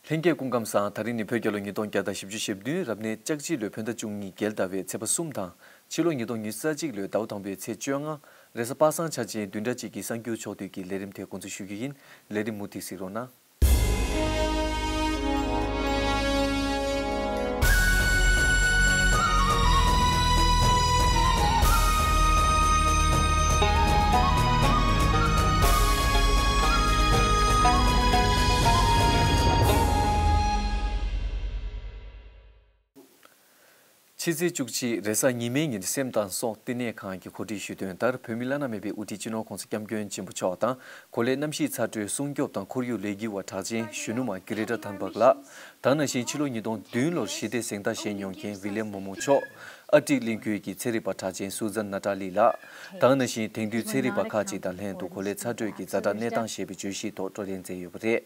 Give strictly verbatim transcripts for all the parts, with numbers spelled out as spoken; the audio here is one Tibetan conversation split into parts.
ལྷན་རྒྱས་སྐུ་ཁམས་བཟང་། ད་རིང་ནི་བོད་རྒྱལ་ལོ་ཉིས་སྟོང་བརྒྱ་དང་བཞི་བཅུ་ཞེ་བདུན། རབ་གནས་ལྕགས་བྱི་ལོའི་བོད་ཟླ་བཅུ་གཉིས་རྒྱལ་ཟླ་བའི་ཚེས་པ་གསུམ་དང་། ཕྱི་ལོ་ཉིས་སྟོང་ཉི་ཤུ་རྩ་གཅིག་ལོའི་ཟླ་བ་དང་པོའི་ཚེས་བཅོ་ལྔ། རེས་གཟའ་པ་སངས་འཆར་ཅན་བདུན་ཕྲག་གཅིག་གི་གསར་འགྱུར་ཕྱོགས་བསྡུས་ཀྱི་ལས་རིམ་དེ་འགོ་འཛུགས་ཞུ་རྒྱུ་ཡིན། ལས་རིམ་མུ་མཐུད་གཟིགས་རོགས་གནང་། ཕྱི་ཚེས་བཅུ་གཅིག་རེས་གཟའ་ཉི་མའི་ཉིན་སེམས་དང་སྲོག་བསྟི་གནས་ཁང་གིས་གོ་སྒྲིག་ཞུས་དོན་ལྟར། བོད་མི་བླ་ན་མེད་པའི་དབུ་ཁྲིད་སྤྱི་ནོར་༸གོང་ས་༸སྐྱབས་མགོན་ཆེན་པོ་མཆོག་དང་། གོ་ལའི་གནམ་གཤིས་ཚ་དྲོད་སྲུང་སྐྱོབ་དང་ཁོར་ཡུག་ལས་འགུལ་བ་གྲགས་ཅན་གཞོན་ནུ་མ་གྷི་རེ་ཊ་ཐན་བྷག་ལགས་དང་། ནང་བཞིན་ཕྱི་ལོ་ཉིས་སྟོང་བདུན་ལོར་ཞི་བདེ་གཟེངས་རྟགས་བཞེས་མྱོང་མཁན་ཝི་ལི་ཡམ་མོ་མོ་མཆོག་ཨར་ཀ་ཊིག་གླིང་ཁུལ་གྱི་ཚན་རིག་པ་གྲགས་ཅན་སུ་ཛན་ན་ཏཱ་ལི་ལགས་དང་། ནང་བཞིན་དེང་དུས་ཚན་རིག་པ་ཁག་ཅིག་དང་ལྷན་དུ་གོ་ལའི་ཚ་དྲོད་ཀྱི་ཛ་དྲག་གནས་སྟངས་ཞེས་པའི་བརྗོད་གཞིའི་ཐོག་བགྲོ་གླེང་མཛད་ཡོད་པ་རེད།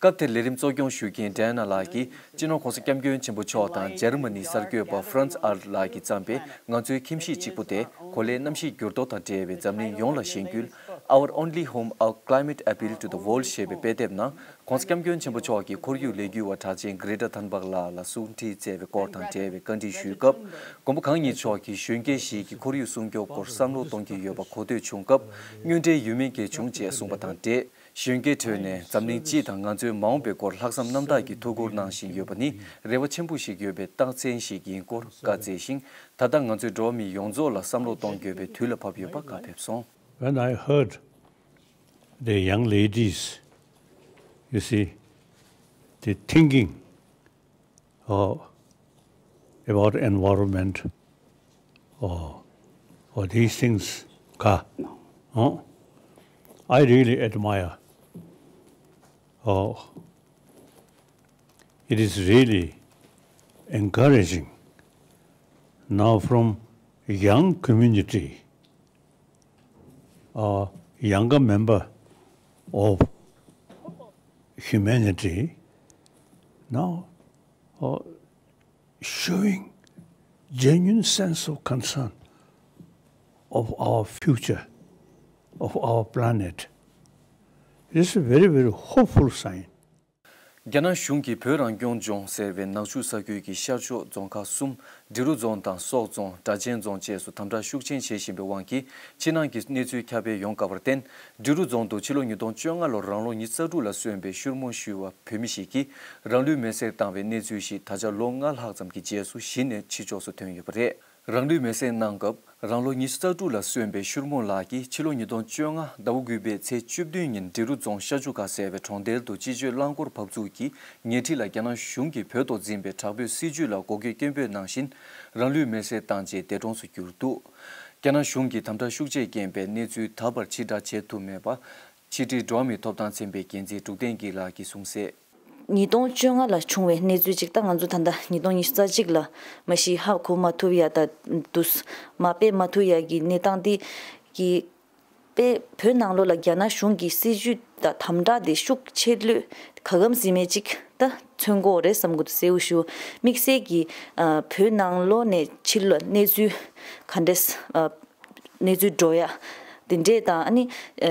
སྐབས་དེར་ལས་རིམ་གཙོ་སྐྱོང་ཞུ་མཁན་ཌི་ཡ་ན་ལགས་ཀྱིས། སྤྱི་ནོར་༸གོང་ས་༸སྐྱབས་མགོན་ཆེན་པོ་མཆོག་དང་འཇར་མ་ནིའི་གསར་འགོད་པ་ཧྥ་རན་ཙི་ཨར་ལགས་ཀྱིས་བརྩམས་པའི་ང་ཚོའི་ཁྱིམ་གཞིས་གཅིག་པུ་དེ་གོ་ལའི་གནམ་གཤིས་འགྱུར་ལྡོག་དང་འབྲེལ་བའི་འཛམ་གླིང་ཡོངས་ལ་ཞེན་སྐུལ། Our Only Home, A Climate Appeal to the World ཞེས་པའི་དཔེ་དེབ་ནང་༸གོང་ས་༸སྐྱབས་མགོན་ཆེན་པོ་མཆོག་གིས་ཁོར་ཡུག་ལས་འགུལ་བ་གྲགས་ཅན་གྷི་རེ་ཊ་ཐན་བྷག་ལགས་ལ་གསུང་འཕྲིན་བསྩལ་བའི་སྐོར་དང་འབྲེལ་བའི་བཀའ་འདྲི་ཞུས་སྐབས། མགོན་པོ་གང་ཉིད་མཆོག་གིས་གཞོན་སྐྱེས་ཤིག་གིས་ཁོར་ཡུག་སྲུང་སྐྱོབ་སྐོར་བསམ་བློ་གཏོང་གི་ཡོད་པ་གོ་ཐོས་བྱུང་སྐབས། སྨྱོན་འབྲས་ཡོད་མེད་གལ་བྱུང་ཅེས་གསུངས་པ་དང་འབྲེལ། གཞོན་སྐྱེས་ཁྲོད་ནས་འཛམ་གླིང་སྤྱི་དང་ང་ཚོའི་མ་འོངས་པའི་སྐོར་ལྷག་བསམ་རྣམ་དག་གིས་ཐུགས་ཁུར་གནང་བཞིན་ཡོད་པ་ནི་རེ་བ་ཆེན་པོ་ཞིག་ཡོད་པའི་རྟགས་མཚན་ཞིག་ཡིན་སྐོར་བཀའ་སྩལ་ཞིང་། ད་ལྟ་ང་ཚོས་འགྲོ་བ་མི་ཡོངས་རྫོགས་ལ་བསམ་བློ་གཏོང་དགོས་པའི་དུས་ལ་བབ་ཡོད་པ་བཀའ་ཕེབས་སོང་། When I heard the young ladies, you see, the thinking uh, about environment, uh, or these things, ka, huh? I really admire. Uh, it is really encouraging. Now, from young community, a younger member of humanity, now, uh, showing genuine sense of concern of our future, of our planet. It is a very, very hopeful sign. རྒྱ་ནག་གཞུང་གིས་བོད་རང་སྐྱོང་ལྗོངས་ཟེར་བའི་ནག་ཆུ་ས་ཁུལ་གྱི་ཤར་ཕྱོགས་རྫོང་ཁག་གསུམ། འབྲི་རུ་རྫོང་དང་སོག་རྫོང་། སྦྲ་ཆེན་རྫོང་བཅས་སུ་དམ་དྲག་ཤུགས་ཆེན་བྱེད་བཞིན་པའི་དབང་གིས། ཕྱི་ནང་གི་གནས་ཚུལ་ཁྱབ་སྤེལ་ཡོང་དཀའ་བར་བརྟེན། འབྲི་རུ་རྫོང་དུ་ཕྱི་ལོ་ཉིས་སྟོང་བཅོ་ལྔ་ལོར་རང་ལོ་ཉི་ཤུ་རྩ་དྲུག་ལ་སོན་པའི་ཤུར་མོ་ཞུ་བ་བོད་མི་ཞིག་གིས་རང་ལུས་མེར་སྲེག་བཏང་བའི་གནས་ཚུལ་ཞིག་ད་ཆ་ལོ་ལྔ་ལྷག་ཙམ་གྱི་རྗེས་སུ་གཞི་ནས་ཕྱི་ཕྱོགས་སུ་ཐོན་ཡོད་པ་རེད། རང་ལུས་མེར་སྲེག་གནང་སྐབས། རང་ལོ་ཉི་ཤུ་རྩ་དྲུག་ལ་སོན་པའི་ཤུར་མོ་ལགས་ཀྱིས་ཕྱི་ལོ་ཉིས་སྟོང་བཅོ་ལྔ་ཟླ་བ་དགུ་པའི་ཚེས་བཅུ་བདུན་ཉིན་འབྲི་རུ་རྫོང་ཤ་ཆུ་ཁ་ཟེར་བའི་གྲོང་རྡལ་དུ་སྤྱི་སྤྱོད་རླངས་འཁོར་བབས་ཚུགས་ཀྱི་ཉེ་འཁྲིས་ལ་རྒྱ་ནག་གཞུང་གིས་བོད་ཐོག་འཛིན་པའི་དྲག་པོའི་སྲིད་བྱུས་ལ་འགོག་རྐྱེན་སྐྱོན་འབོད་གནང་བཞིན། རང་ལུས་མེར་སྲེག་བཏང་རྗེས་འདས་གྲོངས་སུ་གྱུར་འདུག་རྒྱ་ནག་གཞུང་གིས་དམ་དྲག་ཤུགས་ཆེས་རྐྱེན་པས་གནས་ཚུལ་ད་བར་ཕྱིར་བསྒྲགས་བྱེད་ཐུབ་མེད་པ། ཕྱི་དྲིལ་འགྲོ་བ་མིའི་ཐོབ་ཐང་ཚན་པའི་འགན་འཛིན་འབྲུག་བསྟན་སྐྱིད་ལགས་ཀྱིས་གསུངས་གསལ། ཉིས་སྟོང་བཅོ་ལྔ་ལ་བྱུང་བའི་གནས་ཚུལ་ཅིག་ད་ང་ཚོ་ད་ལྟ་ཉིས་སྟོང་ཉི་ཤུ་རྩ་གཅིག་ལ་མ་གཞི་ཧ་གོ་མ་ཐུབ་ཡ་ད་དུས་མ་དཔེ་མ་ཐུབ་ཡ་གི་གནས་སྟངས་དེ་གི་དཔེ་བོད་ནང་ལོགས་ལ་རྒྱ་ནག་གཞུང་གི་སྲིད་བྱུས་དང་དམ་དྲག་དེ་ཤུགས་ཆེ་ལོས་ག་གམ་ཟིན་མེད་ཅིག་ད་མཚོན་གོ་རེད་བསམ་གོ་འདུག་གསལ་བོ་ཞུ། དམིགས་བསལ་གྱི་ཨ་བོད་ནང་ལོགས་ནས་ཕྱི་ལོགས་གནས་ཚུལ་ག་འདྲས་ཨ། གནས་ཚུལ་འགྲོ་ཡ། དེ་འདྲས་དང་ཨ་ནི། ཨ་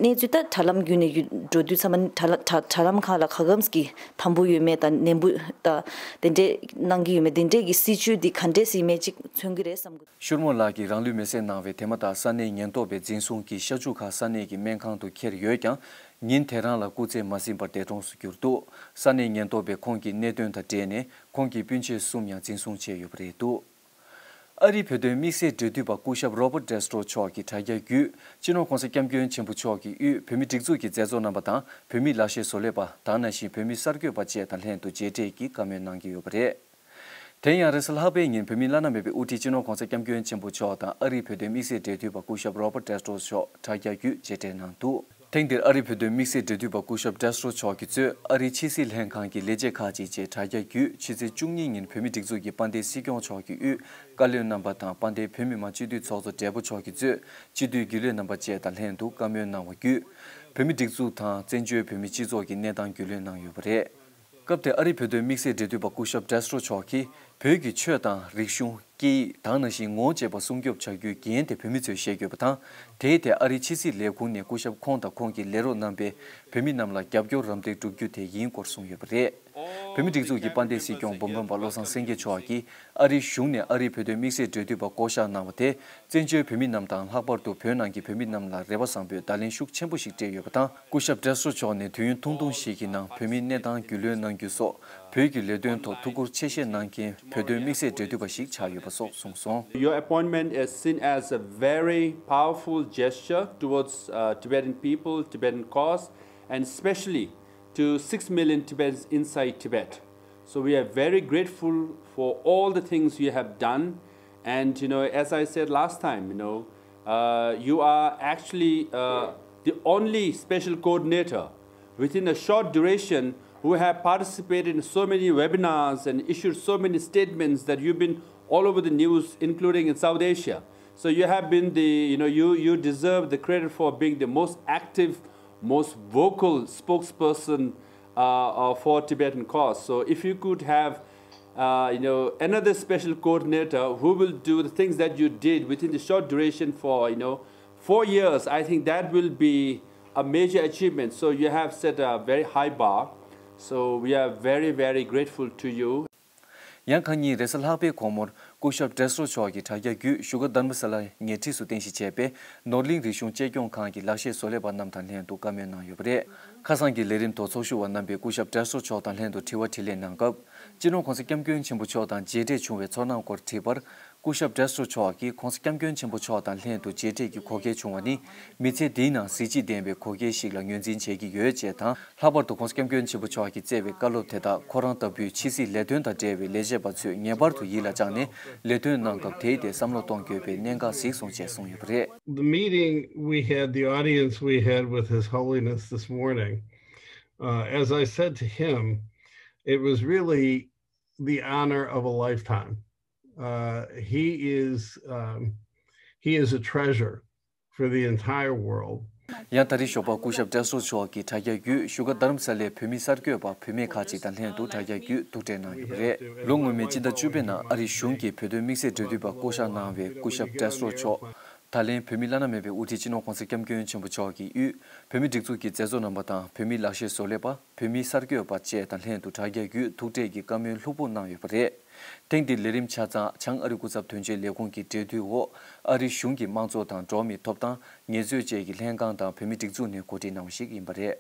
གནས་ཚུལ་ད་དྲ་ལམ་བརྒྱུད་ནས་ཡོད་འགྲོ་དུས་ཙམ་པ་ནི་དྲ་ལ་དྲ་དྲ་ལམ་ཁག་ལ་ག་གམ་གྱི་དམ་པོ་ཡོད་མེད་དང་ནན་པོ་དང་དེ་འདྲས་གནང་གི་ཡོད་མེད་དེ་འདྲས་ཀྱི་སྲིད་བྱུས་འདི་ག་འདྲས་ཡིན་མེད་ཅིག་མཚོན་གྱི་རེད་བསམ་གི། ཤུར་མོ་ལགས་ཀྱིས་རང་ལུས་མེར་སྲེག་གནང་བའི་དེ་མ་ཐག་ས་གནས་ཉེན་རྟོག་པས་འཛིན་བཟུང་གིས་ཤ་ཆུ་ཁ་ས་གནས་ཀྱི་སྨན་ཁང་དུ་འཁྱེར་ཡོད་ཀྱང་། ཉིན་དེ་རང་ལ་སྐུ་ཚེ་མ་ཟིན་པར་འདས་གྲོངས་སུ་གྱུར་འདུག་ས་གནས་ཉེན་རྟོག་པས་ཁོང་གི་གནད་དོན་དང་འབྲེལ་ནས་ཁོང་གི་སྤུན་མཆེད་གསུམ་ཡང་འཛིན་བཟུང་བྱས་ཡོད་པ་རེད་འདུག་ཨ་རིའི་བོད་དོན་དམིགས་བསལ་འབྲེལ་མཐུད་པ་སྐུ་ཞབས་Robert Destro་མཆོག་གིས་དྲ་རྒྱ་བརྒྱུད། སྤྱི་ནོར་༸གོང་ས་༸སྐྱབས་མགོན་ཆེན་པོ་མཆོག་གི་དབུས་བོད་མིའི་སྒྲིག་འཛུགས་ཀྱི་མཛད་གཙོ་རྣམ་པ་དང་། བོད་མིའི་ལག་ཤེས་བཟོ་ལས་པ་དང་། ནང་བཞིན་བོད་མིའི་གསར་འགོད་པ་བཅས་དང་ལྷན་དུ་མཇལ་འཕྲད་ཀྱིས་བཀའ་མོལ་གནང་གི་ཡོད་པ་རེད། དེ་ཡང་རེས་གཟའ་ལྷག་པའི་ཉིན་བོད་མི་བླ་ན་མེད་པའི་དབུ་ཁྲིད་སྤྱི་ནོར་༸གོང་ས་༸སྐྱབས་མགོན་ཆེན་པོ་མཆོག་དང་ཨ་རིའི་བོད་དོན་དམིགས་བསལ་འབྲེལ་མཐུད་པ་སྐུ་ཞབས་Robert Destro་མཆོག་དྲ་རྒྱ་བརྒྱུད་མཇལ་འཕྲད་གནང་འདུག་ཐེངས་འདིར་ཨ་རིའི་བོད་དོན་དམིགས་བསལ་འབྲེལ་མཐུད་པ་སྐུ་ཞབས་Destro་མཆོག་གིས་གཙོས་ཨ་རིའི་ཕྱི་སྲིད་ལྷན་ཁང་གི་ལས་བྱེད་ཁག་ཅིག་བཅས་དྲ་རྒྱ་བརྒྱུད། ཕྱི་ཚེས་བཅུ་གཉིས་ཉིན་བོད་མིའི་སྒྲིག་འཛུགས་ཀྱི་དཔལ་ལྡན་སྲིད་སྐྱོང་མཆོག་གི་དབུས་བཀའ་བློན་རྣམ་པ་དང་། དཔལ་ལྡན་བོད་མི་མང་སྤྱི་འཐུས་ཚོགས་གཙོ་སྦྲེལ་པོ་མཆོག་གིས་གཙོས་སྤྱི་འཐུས་རྒྱུན་ལས་རྣམ་པ་བཅས་དང་ལྷན་དུ་བཀའ་མོལ་གནང་བ་བརྒྱུད། བོད་མིའི་སྒྲིག་འཛུགས་དང་བཙན་བྱོལ་བོད་མིའི་སྤྱི་ཚོགས་ཀྱི་གནས་སྟངས་རྒྱུས་ལོན་གནང་ཡོད་པ་རེད། སྐབས་དེར་ཨ་རིའི་བོད་དོན་དམིགས་བསལ་འབྲེལ་མཐུད་པ་སྐུ་ཞབས་ཌེ་སི་ཊོ་མཆོག་གིས། བོད་ཀྱི་ཆོས་དང་རིག་གཞུང་། སྐད་ཡིག་དང་ནང་བཞིན་ངོ་བོ་བཅས་པ་སྲུང་སྐྱོབ་བྱ་རྒྱུའི་འགན་དེ་བོད་མི་ཚོས་བཞེས་དགོས་པ་དང་། དེའི་ཐད་ཨ་རིའི་ཕྱི་སྲིད་ལས་ཁུངས་ནས་སྐུ་ཞབས་ཁོང་དང་ཁོང་གི་ལས་རོགས་རྣམ་པས་བོད་མི་རྣམས་ལ་རྒྱབ་སྐྱོར་རམ་འདེགས་བསྒྲུབ་རྒྱུ་དེ་ཡིན་སྐོར་གསུངས་ཡོད་པ་རེད། བོད་མིའི་སྒྲིག་འཛུགས་ཀྱི་དཔལ་ལྡན་སྲིད་སྐྱོང་འབུམ་རམས་པ་བློ་བཟང་སེང་གེ་མཆོག་གིས། ཨ་རིའི་གཞུང་ནས་ཨ་རིའི་བོད་དོན་དམིགས་བསལ་འབྲེལ་མཐུད་པ་བསྐོ་གཞག་གནང་བ་དེས། བཙན་བྱོལ་བོད་མི་རྣམས་དང་། ལྷག་པར་དུ་བོད་ནང་གི་བོད་མི་རྣམས་ལ་རེ་བ་བཟང་པོའི་བརྡ་ལན་ཤུགས་ཆེན་པོ་ཞིག་སྤྲད་ཡོད་པ་དང་། སྐུ་ཞབས་ཌེ་སི་ཊོ་མཆོག་ནས་དུས་ཡུན་ཐུང་ཐུང་ཞིག་གི་ནང་བོད་མིའི་གནས་སྟངས་རྒྱུས་ལོན་གནང་རྒྱུ་སོགས། བོད་ཀྱི་ལས་དོན་ཐོག་ཐུགས་ཁུར་ཆེ་བཞེས་གནང་མཁན་བོད་དོན་དམིགས་བསལ་འབྲེལ་མཐུད་པ་ཞིག་ཆགས་ཡོད་པ་སོགས་གསུངས་སོང་། Your appointment is seen as a very powerful gesture towards uh, Tibetan people, Tibetan cause, and especially to six million Tibetans inside Tibet. So we are very grateful for all the things you have done. And you know, as I said last time, you know, uh, you are actually uh, the only special coordinator within a short duration who have participated in so many webinars and issued so many statements that you've been all over the news, including in South Asia. So you have been the, you know, you, you deserve the credit for being the most active, most vocal spokesperson uh, uh, for Tibetan cause. So if you could have, uh, you know, another special coordinator who will do the things that you did within the short duration for, you know, four years, I think that will be a major achievement. So you have set a very high bar. So we are very, very grateful to you. ཡང་ཁ་ཉིན་རེས་གཟའ་ལྷག་པའི་དགོང་མོར་སྐུ་ཞབས་ཌེ་སི་ཊོ་མཆོག་གི་དྲ་རྒྱ་བརྒྱུད་བཞུགས་སྒར་དྷ་རམ་ས་ལ་ཉེ་འཁྲིས་སུ་རྟེན་གཞི་བྱས་པའི་ནོར་གླིང་རིག་གཞུང་གཅེས་སྐྱོང་ཁང་གི་ལག་ཤེས་བཟོ་ལས་པ་རྣམས་དང་ལྷན་དུ་བཀའ་མོལ་གནང་ཡོད་པ་རེད། ཁ་སང་གི་ལས་རིམ་ཐོག་ཚོགས་ཞུགས་པ་རྣམ་པས་སྐུ་ཞབས་ཌེ་སི་ཊོ་མཆོག་དང་ལྷན་དུ་དྲི་བ་དྲིས་ལན་གནང་སྐབས། སྤྱི་ནོར་༸གོང་ས་༸སྐྱབས་མགོན་ཆེན་པོ་མཆོག་དང་མཇལ་འཕྲད་བྱུང་བའི་ཚོར་སྣང་སྐོར་དྲིས་པར། སྐུ་ཞབས་ཌེ་སི་ཊོ་མཆོག་གིས་༸གོང་ས་༸སྐྱབས་མགོན་ཆེན་པོ་མཆོག་དང་ལྷན་དུ་མཇལ་འཕྲད་ཀྱི་གོ་སྐལ་བྱུང་བ་ནི། མི་ཚེ་འདིའི་ནང་གཟི་བརྗིད་ལྡན་པའི་གོ་སྐལ་ཞིག་ལ་ངོས་འཛིན་བྱེད་ཀྱི་ཡོད་ཅེས་དང་། ལྷག་པར་དུ་༸གོང་ས་༸སྐྱབས་མགོན་ཆེན་པོ་མཆོག་གིས་བསྩལ་བའི་བཀའ་སློབ་དེ་དག་ཁོ་རང་ལྟ་བུའི་ཕྱི་སྲིད་ལས་དོན་དང་འབྲེལ་བའི་ལས་བྱེད་པ་ཚོས་ངེས་པར་དུ་ཡིད་ལ་བཅངས་ནས་ལས་དོན་གནང་སྐབས་དེའི་ཐད་བསམ་བློ་གཏོང་དགོས་པའི་གནད་འགག་གཟིགས་སོང་ཅེས་གསུངས་ཡོད་པ་རེད། The meeting we had, the audience we had with His Holiness this morning, uh, as I said to him, it was really the honor of a lifetime. Uh, he is um, he is a treasure for the entire world. ཡང་ད་རེས་ཞོགས་པ་སྐུ་ཞབས་ཌེ་སི་ཊོ་མཆོག་གི་དྲ་རྒྱ་བརྒྱུད་བཞུགས་སྒར་དྷ་རམ་ས་ལའི་བོད་མི་གསར་འགོད་པ་བུད་མེད་ཁག་ཅིག་དང་ལྷན་དུ་དྲ་རྒྱ་བརྒྱུད་ཐུག་འཕྲད་གནང་ཡོད་པ་རེད། ལོ་སྔོན་མའི་སྤྱི་ཟླ་བཅུ་པའི་ནང་ཨ་རིའི་གཞུང་གིས་བོད་དོན་དམིགས་བསལ་འབྲེལ་མཐུད་པ་བསྐོ་གཞག་གནང་བའི་སྐུ་ཞབས་ཌེ་སི་ཊོ་མཆོག་ད་ལན་བོད་མིའི་བླ་ན་མེད་པའི་དབུ་ཁྲིད་སྤྱི་ནོར་༸གོང་ས་༸སྐྱབས་མགོན་ཆེན་པོ་མཆོག་གི་དབུས་བོད་མིའི་སྒྲིག་འཛུགས་ཀྱི་མཛད་གཙོ་རྣམ་པ་དང་བོད་མིའི་ལག་ཤེས་བཟོ་ལས་པ། བོད་མིའི་གསར་འགོད་པ་བཅས་དང་ལྷན་དུ་དྲ་རྒྱ་བརྒྱུད་ཐུག་འཕྲད་ཀྱི་བཀའ་མོལ་ལྷུག་པོ་གནང་ཡོད་པ་རེད། ཐེངས་འདིའི་ལས་རིམ་ཆ་ཚང་བྱང་ཨ་རི་སྐུ་ཚབ་དོན་གཅོད་ལས་ཁུངས་ཀྱི་འབྲེལ་མཐུད་འོག་ཨ་རིའི་གཞུང་གི་དམངས་གཙོ་དང་འགྲོ་བ་མིའི་ཐོབ་ཐང་། ངལ་རྩོལ་བཅས་ཀྱི་ལྷན་ཁང་དང་བོད་མིའི་སྒྲིག་འཛུགས་ནས་གོ་སྒྲིག་གནང་བ་ཞིག་ཡིན་པ་རེད།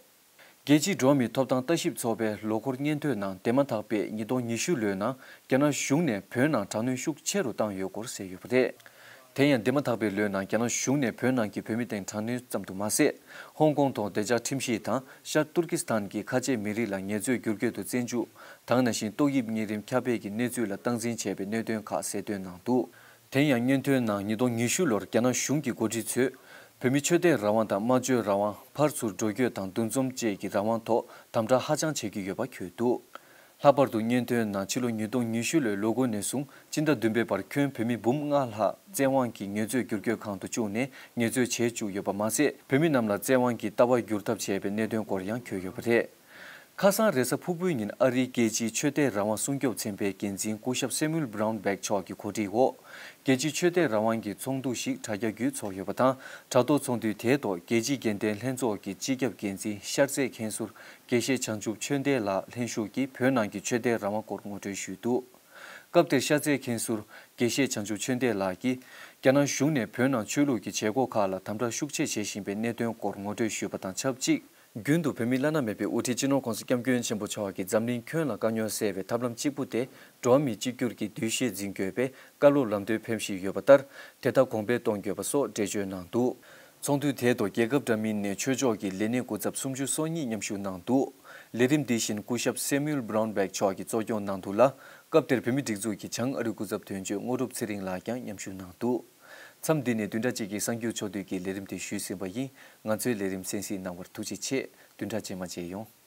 རྒྱལ་སྤྱིའི་འགྲོ་བ་མིའི་ཐོབ་ཐང་ལྟ་ཞིབ་ཚོགས་པའི་ལོ་འཁོར་སྙན་ཐོའི་ནང་འདས་མ་ཐག་པའི་ཉིས་སྟོང་ཉི་ཤུ་ལོའི་ནང་རྒྱ་ནག་གཞུང་ནས་བོད་ནང་དྲག་གནོན་ཤུགས་ཆེ་རུ་བཏང་ཡོད་སྐོར་གསལ་ཡོད་པ་རེད། དེ་ཡང་འདས་མ་ཐག་པའི་ལོའི་ནང་རྒྱ་ནག་གཞུང་ནས་བོད་ནང་གི་བོད་མི་སྟེང་དྲག་གནོན་ཙམ་དུ་མ་ཟད། ཧོང་ཀོང་ཐོག་བདེ་འཇགས་ཁྲིམས་གཞི་དང་ཤར་ཏུར་ཀི་སི་ཐན་གྱི་ཁ་ཆེ་མི་རིགས་ལ་ངལ་རྩོལ་བསྒྱུར་བཀོད་དུ་བཙན་འཇུག་དང་། ནང་བཞིན་ཏོག་དབྱིབས་གཉན་རིམས་ཁྱབ་སྤེལ་གྱི་གནས་ཚུལ་ལ་སྟངས་འཛིན་བྱས་པའི་གནད་དོན་ཁག་གསལ་སྟོན་གནང་འདུག་དེ་ཡང་སྙན་ཐོའི་ནང་ཉིས་སྟོང་ཉི་ཤུ་ལོར་རྒྱ་ནག་གཞུང་གི་འགོ་ཁྲིད་ཚོས་བོད་མི་ཆོས་དད་རང་དབང་དང་སྨྲ་བརྗོད་རང་དབང་། ཕར་ཚུར་འགྲོ་སྐྱོད་དང་འདུ་འཛོམས་བཅས་ཀྱི་རང་དབང་ཐོག་དམ་དྲག་ཧ་ཅང་བྱེད་ཀྱི་ཡོད་པ་འཁོད་འདུག་ལྷག་པར་དུ་སྙན་ཐོའི་ནང་ཕྱི་ལོ་ཉིས་སྟོང་ཉི་ཤུ་ལོའི་ལོ་འགོ་ནས་བཟུང་སྤྱི་ཟླ་བདུན་པའི་བར་ཁྱོན་བོད་མི་འབུམ་ལྔ་ལྷག་བཙན་དབང་གིས་ངལ་རྩོལ་བསྒྱུར་བཀོད་ཁང་དུ་བཅུག་ནས་ངལ་རྩོལ་བྱེད་བཅུག་ཡོད་པ་མ་ཟད། བོད་མི་རྣམས་ལ་བཙན་དབང་གིས་ལྟ་བ་བསྒྱུར་ཐབས་བྱས་པའི་གནད་དོན་སྐོར་ཡང་འཁོད་ཡོད་པ་རེད། ཁ་སང་རེས་གཟའ་ཕུར་བུའི་ཉིན་ཨ་རིའི་རྒྱལ་སྤྱིའི་ཆོས་དད་རང་དབང་སྲུང་སྐྱོབ་ཚན་པའི་འགན་འཛིན་སྐུ་ཞབས་སེ་མུལ་བྷ་རའུན་བྷེག་མཆོག་གི་གོ་སྒྲིག་འོག་རྒྱལ་སྤྱིའི་ཆོས་དད་རང་དབང་གི་ཚོགས་འདུ་ཞིག་དྲ་རྒྱ་བརྒྱུད་ཚོགས་ཡོད་པ་དང་། དྲ་ཐོག་ཚོགས་འདུའི་དེའི་ཐོག་རྒྱལ་སྤྱིའི་རྒྱལ་ལྡན་ལྷན་ཚོགས་ཀྱི་སྤྱི་ཁྱབ་འགན་འཛིན་ཤར་རྩེ་མཁན་ཟུར་དགེ་བཤེས་བྱང་ཆུབ་ཆོས་ལྡན་ལགས་ལྷན་ཞུགས་ཀྱིས་བོད་ནང་གི་ཆོས་དད་རང་དབང་སྐོར་ངོ་སྤྲོད་ཞུས་འདུག་སྐབས་དེར་ཤར་རྩེའི་མཁན་ཟུར་དགེ་བཤེས་བྱང་ཆུབ་ཆོས་ལྡན་ལགས་ཀྱིས། རྒྱ་ནག་གཞུང་ནས་བོད་ནང་ཆོས་ལུགས་ཀྱི་བྱེད་སྒོ་ཁག་ལ་དམ་དྲག་ཤུགས་ཆེ་བྱེད་བཞིན་པའི་གནད་དོན་སྐོར་ངོ་སྤྲོད་ཞུས་པ་དང་ཆབས་ཅིག་རྒྱུན་དུ་བོད་མི་བླ་ན་མེད་པའི་དབུ་ཁྲིད་སྤྱི་ནོར་༸གོང་ས་༸སྐྱབས་མགོན་ཆེན་པོ་མཆོག་གིས་འཛམ་གླིང་ཁྱོན་ལ་དཀའ་རྙོག་སེལ་བའི་ཐབས་ལམ་གཅིག་པུ་དེ་འགྲོ་བ་མིའི་གཅིག་གྱུར་གྱི་འདུ་ཤེས་འཛིན་དགོས་པའི་བཀའ་སློབ་ལམ་སྟོན་ཕེབས་བཞིན་ཡོད་པ་ལྟར། དེ་དག་གོང་འཕེལ་གཏོང་དགོས་པ་སོགས་འགྲེལ་བརྗོད་གནང་འདུག་ཚོགས་འདུའི་དེའི་ཐོག་རྒྱལ་ཁབ་འདྲ་མིན་ནས་ཆོས་ཕྱོགས་ཀྱི་ལས་སྣེ་སྐུ་ཚབ་སུམ་ཅུ་སོ་གཉིས་མཉམ་ཞུགས་གནང་འདུག་ལས་རིམ་འདི་བཞིན་སྐུ་ཞབས་སེ་མུལ་བྷ་རའུན་བྷེག་མཆོག་གིས་གཙོ་སྐྱོང་གནང་འདུག་ལ། སྐབས་དེར་བོད་མིའི་སྒྲིག་འཛུགས་ཀྱི་བྱང་ཨ་རི་སྐུ་ཚབ་དོན་གཅོད་དངོས་གྲུབ་ཚེ་རིང་ལགས་ཀྱང་མཉམ་ཞུགས་གནང་འདུག་མཚམས་འདི་ནས་བདུན་ཕྲག་གཅིག་གི་གསར་འགྱུར་ཕྱོགས་བསྡུས་ཀྱི་ལས་རིམ་དེ་ཞུས་ཟིན་པ་ཡིན། ང་ཚོའི་ལས་རིམ་གསན་གཟིགས་གནང་བར་ཐུགས་རྗེ་ཆེ། བདུན་ཕྲག་རྗེས་མ་མཇལ་ཡོང་།